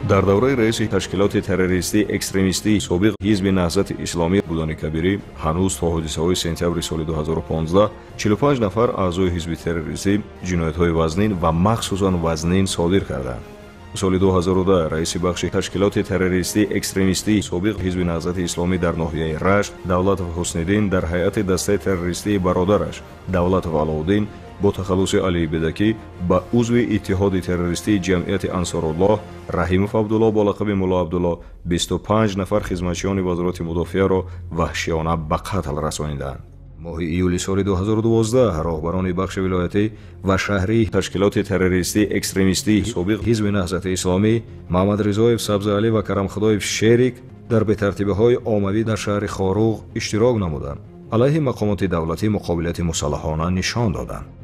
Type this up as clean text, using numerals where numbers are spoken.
Дар давраи раиси ташкилоти террористӣ экстремистии собиқ Ҳизби Наҳзати Исломӣ будани Кабирӣ ҳанӯз то ҳодисаҳои сентябри соли 2015 45 нафар аъзои ҳизби террористӣ ҷиноятҳои вазнин ва махсусан вазнин содир карданд. Соли 2010 раиси бахши ташкилоти террористӣ экстремистии собиқ Ҳизби Наҳзати Исломӣ дар ноҳияи Рашт Давлатов Ҳусниддин дар ҳайати дастаи террористии бародараш Давлатов Алоуддин бо тахаллуси Алии Бедакӣ ба узви иттиҳоди террористии ҷамъияти Ансоруллоҳ Раҳимов Абдулло бо лақаби Мулло Абдулло 25 нафар хизматчиёни Вазорати мудофиаро ваҳшиёна ба қатл расонидаанд. Моҳи июли соли 2012 роҳбарони бахши вилоятӣ ва шаҳрии ташкилоти террористӣ экстремистии собиқ Ҳизби Наҳзати Исломӣ Маҳмадризоев Сабзаалӣ ва Карамхудоев Шерик дар бетартибиҳои оммавӣ дар шаҳри Хоруғ иштирок намуданд, алайҳи мақомоти давлатӣ муқобилияти мусаллаҳона нишон доданд.